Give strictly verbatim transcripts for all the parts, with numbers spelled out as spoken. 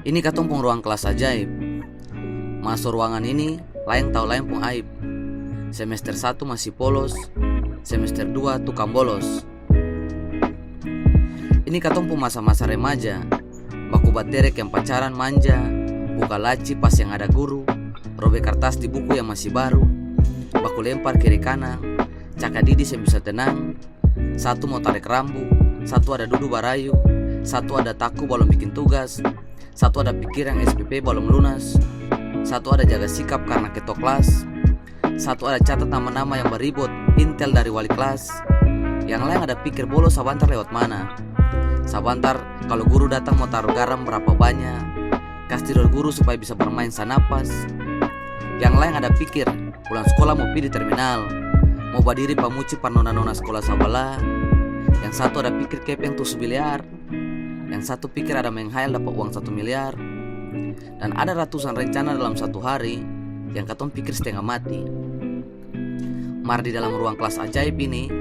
Ini katong pung ruang kelas ajaib. Maso ruangan ini, laeng tau laeng pung aib. Semester satu masih polos, semester dua tukang bolos. Ini katong pung masa-masa remaja, baku batere keng pacaran manja, buka laci pas yang ada guru, robe kartas di buku yang masih baru, baku lempar kiri kanan, cakadidi seng bisa tenang, satu mo tarek rambu, satu ada dudu barayu, satu ada taku balom biking tugas, satu ada pikir yang S P P balom lunas, satu ada jaga sikap karna ketua klas, satu ada catat nama-nama yang baribut, intel dari wali klas, yang laeng ada pikir bolo sabantar lewat mana. Sabantar, kalo guru datang mo taru garam brapa banya, kas tidor guru supaya bisa barmaeng sanapas. Yang laeng ada pikir, pulang skola mo pi di terminal, mo badiri pamuci par nona-nona skola sabala. Yang satu ada pikir kepeng tusu biliar, yang satu pikir ada menghayal dapa uang satu miliar. Dan ada ratusan rencana dalam satu hari yang katong pikir stenga mati. Mar di dalam ruang kelas ajaib ini,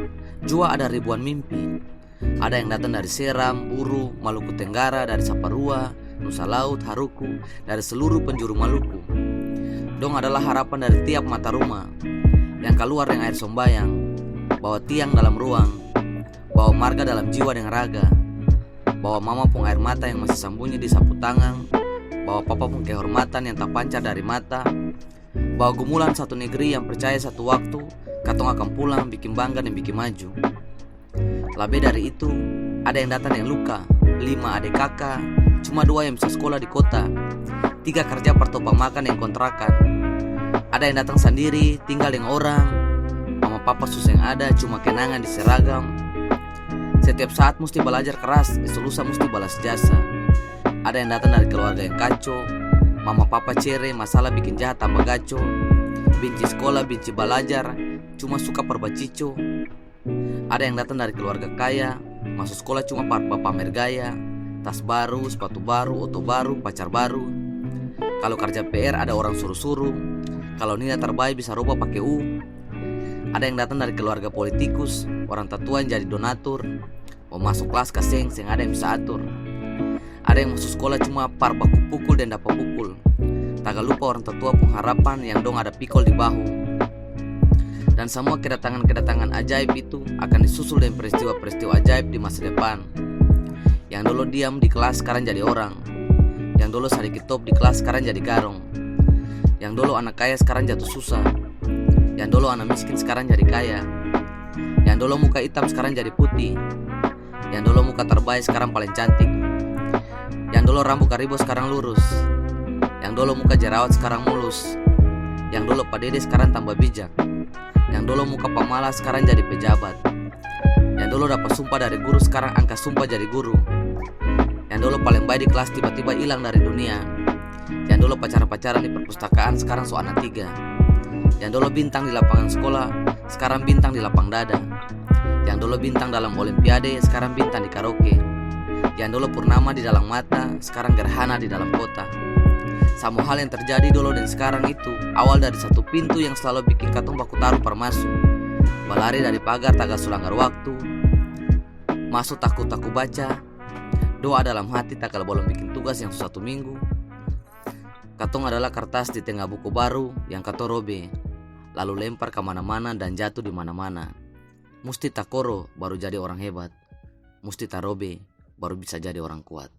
jua ada ribuan mimpi. Ada yang datang dari Seram, Buru, Maluku Tenggara, dari Saparua, Nusa Laut, Haruku, dari seluruh penjuru Maluku. Dong adalah harapan dari tiap mata rumah yang kaluar deng aer sombayang, bawa tiang dalam ruang, bawa marga dalam jiwa deng raga, bawa mama pung aer mata yang masih sambunyi di sapu tangang, bawa papa pung kehormatan yang tapancar dari mata, bawa gumulan satu negeri yang percaya satu waktu katong akan pulang biking bangga deng biking maju. Labe dari itu, ada yang datang deng luka, lima ade kaka, cuma dua yang bisa skola di kota, tiga karja par topang makang deng kontrakan. Ada yang datang sandiri, tinggal deng orang, mama papa su seng ada, cuma kenangan di seragam. Setiap saat musti balajar keras, esok lusa musti balas jasa. Ada yang datang dari keluarga yang kaco, mama papa cere, masalah biking jahat tamba gaco, binci skola, binci balajar, cuma suka par bacico. Ada yang datang dari keluarga kaya, maso skola cuma par bapamer gaya, tas baru, spatu baru, oto baru, pacar baru. Kalo karja P R ada orang suru-suru, kalo nilai tar bae bisa roba pake U. Ada yang datang dari keluarga politikus, orang tatua yang jadi donatur, mo maso klas ka seng, seng ada yang bisa atur. Ada yang maso skola cuma par baku pukul deng dapa pukul. Tagal lupa orang tatua pung harapan yang dong ada pikol di bahu. Dan samua kedatangan-kedatangan ajaib itu akan disusul deng peristiwa-peristiwa ajaib di masa depan. Yang dolo diam di kelas skarang jadi orang. Yang dolo sadiki top di kelas skarang jadi garong. Yang dolo ana kaya skarang jatuh susah. Yang dolo ana miskin skarang jadi kaya. Yang dolo muka itam skarang jadi putih. Yang dolo muka tarbae skarang paleng cantik. Yang dolo rambu karibo skarang lurus. Yang dolo muka jerawat skarang mulus. Yang dolo padede skarang tamba bijak. Yang dolo muka pamalas skarang jadi pejabat. Yang dolo dapa sumpa dari guru skarang angka sumpa jadi guru. Yang dolo paleng bae di klas tiba-tiba ilang dari dunia. Yang dolo pacaran-pacaran di perpustakaan skarang so ana tiga. Yang dolo bintang di lapangan skola skarang bintang di lapang dada. Yang dolo bintang dalam olimpiade skarang bintang di karaoke. Yang dolo purnama di dalam mata skarang gerhana di dalam kota. Samua hal yang terjadi dolo deng skarang itu awal dari satu pintu yang slalu biking katong baku taru par maso. Balari dari pagar tagal su langgar waktu. Maso taku-taku baca, doa dalam hati tagal balom biking tugas yang su satu minggu. Katong adalah kartas di tenga buku baru yang katong robe, lalu lempar kamana-mana dan jatu di mana-mana. Musti takoro baru jadi orang hebat. Musti tarobe baru bisa jadi orang kuat.